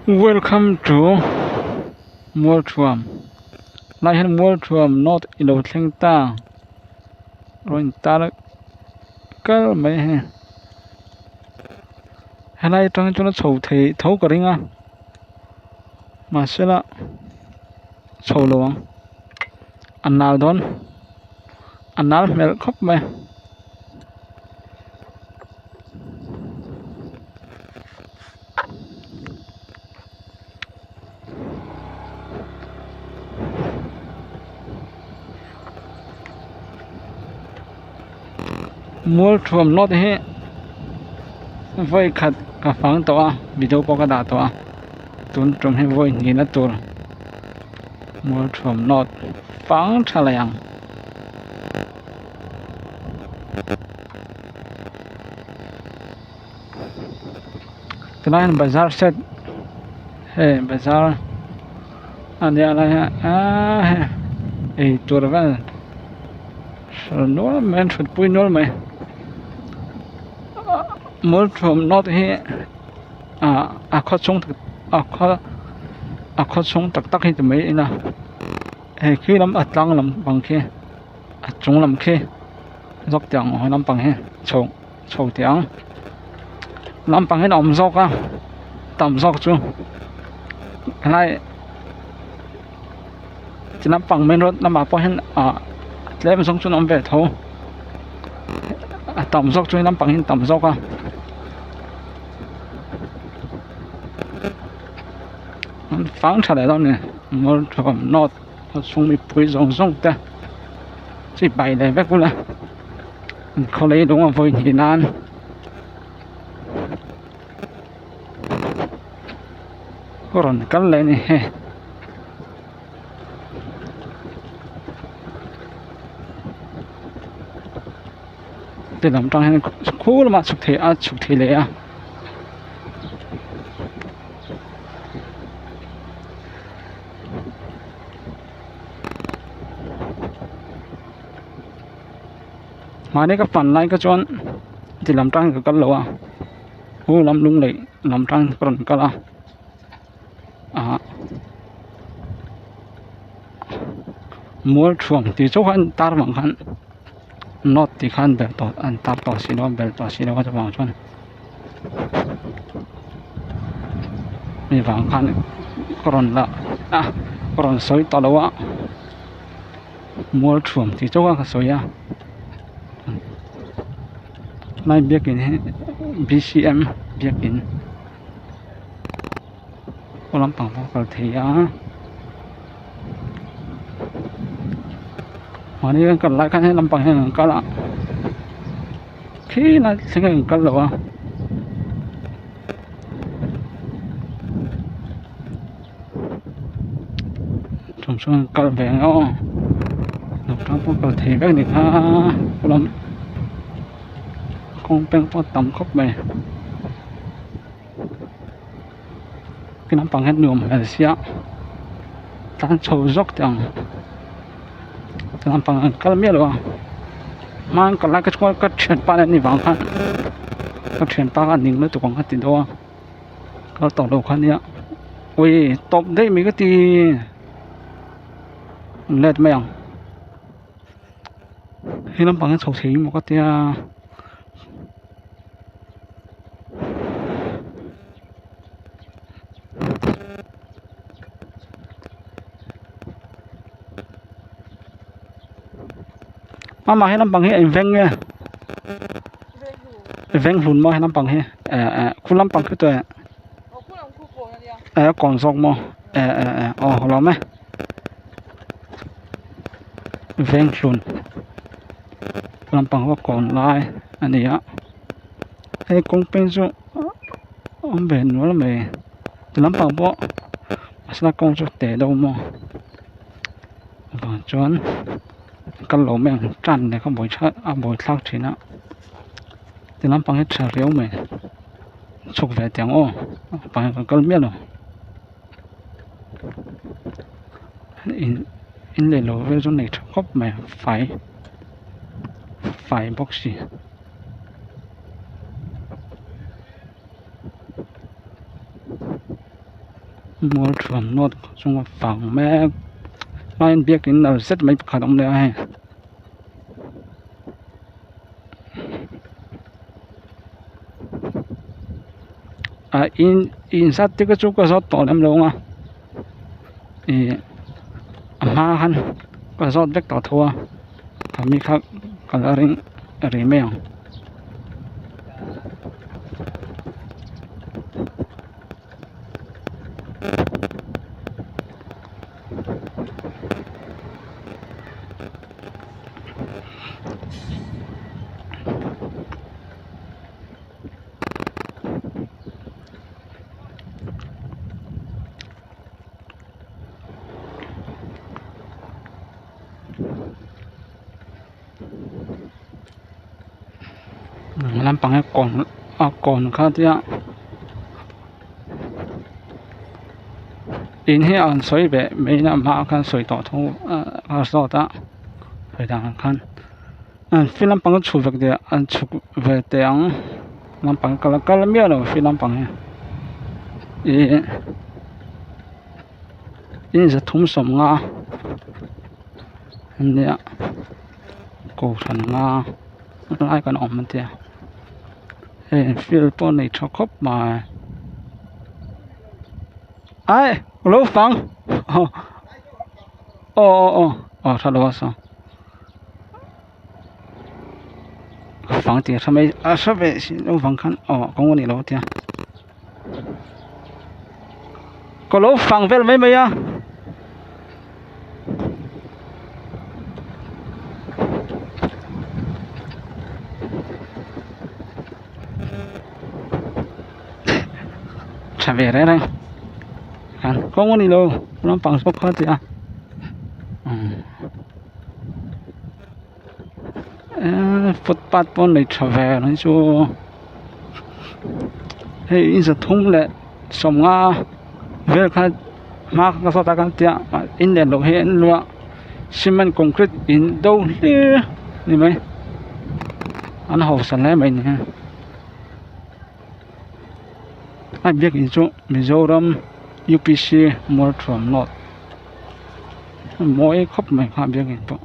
Welcome to Mualthuam lai hian Mualthuam north ilo thleng ta rawn intar kar mai a hei helai atang chuan a chho thei tho ka ring a mahsela chho lo ang a nal dawn a nal hmel khawp mai. Mualthuam nawt hi vawi khat ka fang tawh a video pawh ka dah tawh a tun tum hi vawi hnihna tur Mualthuam nawt fang tha leh ang. Tilai hian bazar set hei bazar a nia lai hian aaa hei eitur vel hralh nual mai an thut pui nual mai mualṭhuam nawt hi ah a khaw chhung a khaw a khaw chhung tak tak hi ti mai ila hei khi lam a tlang lam pang khi a chung lam khi zawk teh ang haw lampang hi chho chho teh ang lampang hian a awm zawk a tam zawk chu helai ti lampang main road lamah pawh hian ah tlem zawng chuan a awm ve tho a tam zawk chu lampang hian tam zawk a. Fang tha leh dawn a ni north. A chhung mipui zawng zawng te chi pai leh vek ula an khawlei lung a vawi hnih nan rawn kal leh a ni hei. Ti lam tang hian khu lamah chhuk thei a chhuk thei leh a. Mahni ka fan lai kha chuan ti lam tang ka kal lo a hu lam lung leh lam tang ka rawn kal a ah mual thuam tih chauh khan tar vang khan note tih khan belh tawh an tar tawh si lo a belh tawh si lo a chuvang chuan. Mi vang khan ka rawn la a ka rawn sawi ta lo a mual thuam tih chauh a ka sawi a lai biakin hi b c m biakin aw lampang pawh a kal thei a mahni kan kal lai khan he lampang hian an kal a. Khi lai thleng a inkal lo a chung chuan kal ve ang aw hnam pawh kal thei vek a ni kha lam kawng peng pawh a tam khawp mai khi lampang hian nuam hmel sia tlan chho zawk teh ang lampang an kal miah lo a hma an kal lai kha chuan ka thianpa nen ni vang khan ka thianpa khan ning lutuk ang a ti deuh a kal tawh lo kha nia ui tawp daih mai ka ti let mai ang he lampang hi chho thei emaw ka tia. Amah he lampang hi a inveng nge veng hlun maw he lampang hi eh eh khu lampang khi tawh eh kawn zawk maw eh eh eh aw a lawm e veng hlun lampang pawh kawn lai a ni a hei kawng peng chu awm ve nual mai ti lampang pawh mahse kawng chu teh deuh maw vang chuan kal lo mai ang tan leh kha buai thlak a buai thlak thin a ti lampang hi tha riau mai chhuk ve teh ang aw lampang hi ka kal miah lo in in leh lo vel chu nei tha khawp mai fai fai bawk si. Mualthuam north chunga fang mek tlaiin biakin lo zet mai pakhat a awm leh a hei. Ah in in zat te kha chu ka zawt tawh lem lo ang a ih a hma khan ka zawt vek tawh tho a khami kha ka la ring rih mai ang. Lampang hi kawn a kawn kha tia in hi an sawi ve mai a hmaah khan sawi tawh tho a zawt a sawi dan ang khan field lampang a chhuk vek teh an chhuk ve teh ang lampang kal a kal miah lo field lampang hi ihh in 350 ania kohhran nga lai kan awm a tia hei field pawh a nei tha khawp mai ai lo fang aw aw aw aw tha lo a saw fang tih a hre mai a hre ve si lo vang khan aw kawng a ni lo a tia ka lo fang vel mai mai a. Tha ve reng reng khan kawng a ni lo lampang zawk kha a ti a eee footpath pawh a nei tha ve ang chu hei in 350 vel kha hma ka zawt a kan tia in lian loh hi an luah cement concrete in do hlir a ni mai an hausa hle mai ni a biakin chu Mizoram U P C Mualthuam north mawi khawp mai kha biakin pawh.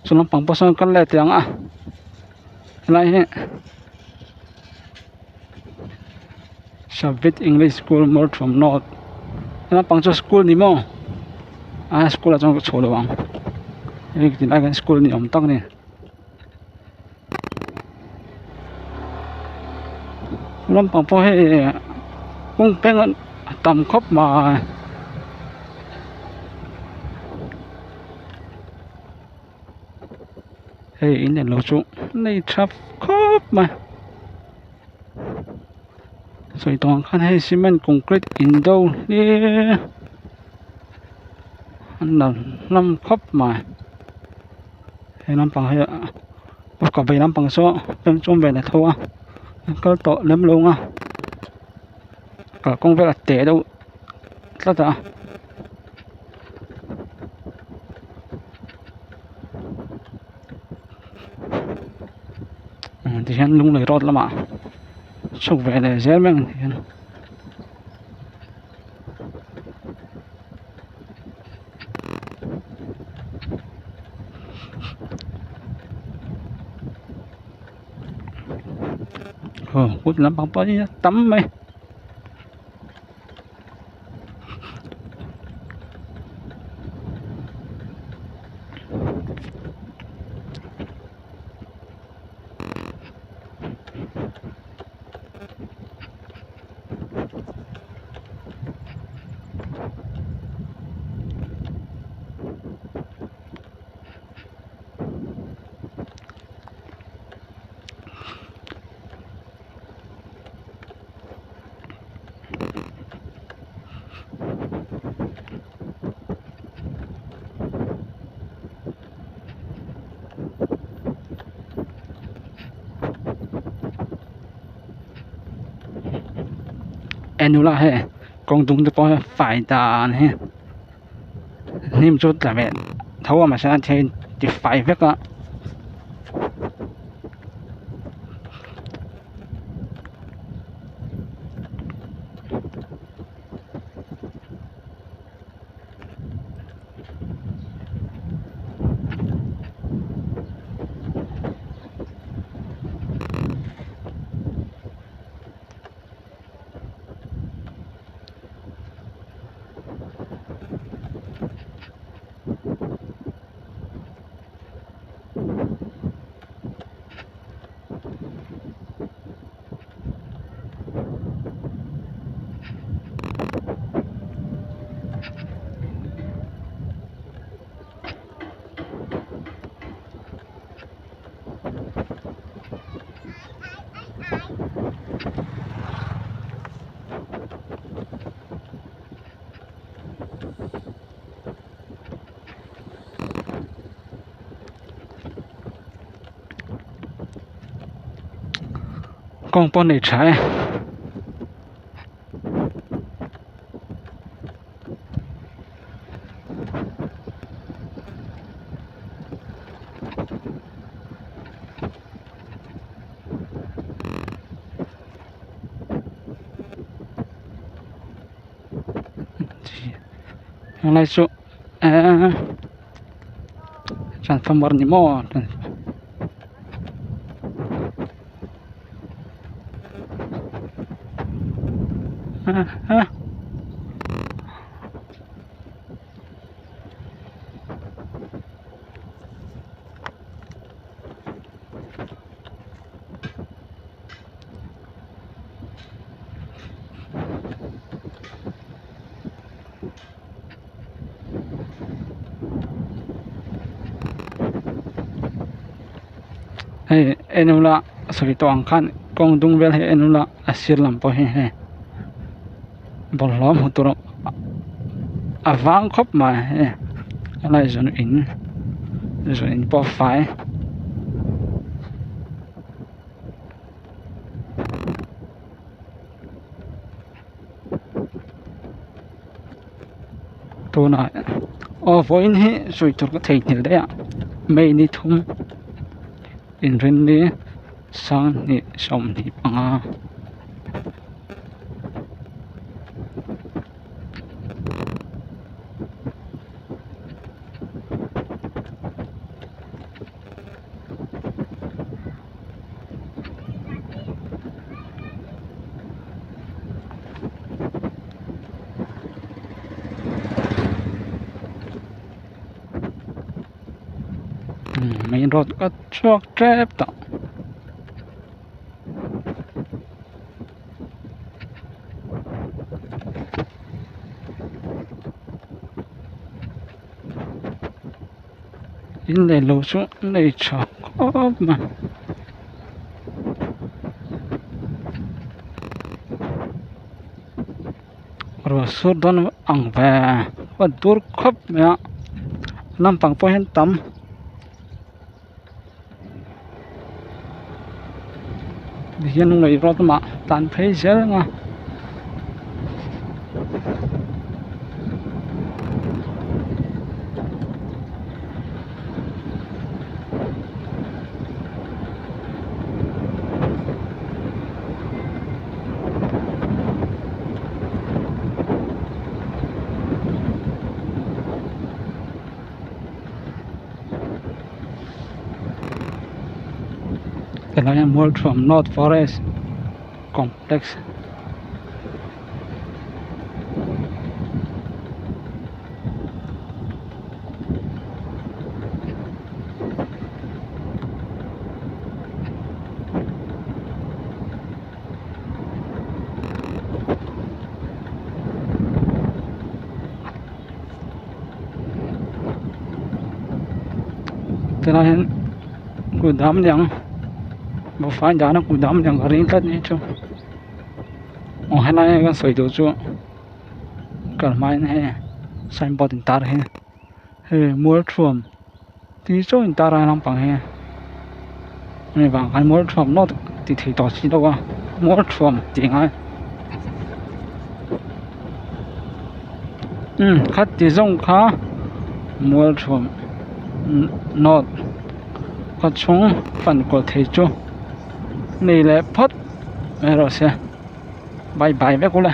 Chu lampang pawh sawn kal leh teh ang a helai hi Savit English School Mualthuam North he lampang chu school ni maw a school ah chuan ka chhuah lo ang hei tilai hian school ni awm tak a ni. Lampang pawh hei kawng peng a tam khawp mai. Hei in englo chu nei tha khawp mai sawi tawh ang khan hei cement concrete in do hlir a nuam hlawm khawp mai. He lampang hi ka vei lampang saw chawm ve leh tho a an kal tawh lem lo ang a kalkawng vel a teh deuh tlat a tihian lunglei road lamah chhuk ve leh zel mai ang tihian. Aw kut lampang pawh hi a tam mai. En ula hei kawng dung te pawh hi fai dan hi hnim chu tla ve tho a mahse a then. tifai vek a. Kawng pawh nei tha e. Helai chu eee transformer ni maw hei en ula sawi tawh ang khan kawng dung vel hi en ula a sir lam pawh hi hei bawlhhlawh hmuh tur a vang khawp mai hei helai zawn in zawn in pawh a fai. Tunah aw vawiin hi sawi tur ka theihnghilh daih a May ni thum inrinni sanghnih 25. Main road ka chhuak tep tawh. In leh lo chu an nei tha khawp mai. Ruah sur dawn ang ve a dur khawp mai a lampang pawh hian tam. Tihian ngaih rawt mah tan phei zel ang a. Helai hian Mualthuam North Forest Complex Tilai hian kudam niang buhfai dahna kudam niang ka ring tlat ni chu aw helai a kan sawi duh chu kal hmain hei signboard intar hi hei mualthuam tih chu intar a lampang hi hemi vang khan mualthuam nawt ti thei tawh si lo a mualthuam tih ngai umm kha ti zawng kha mualthuam. North khaw chhung fan kual thei chu ni leh phawt mai rawh se bye bye vek ula.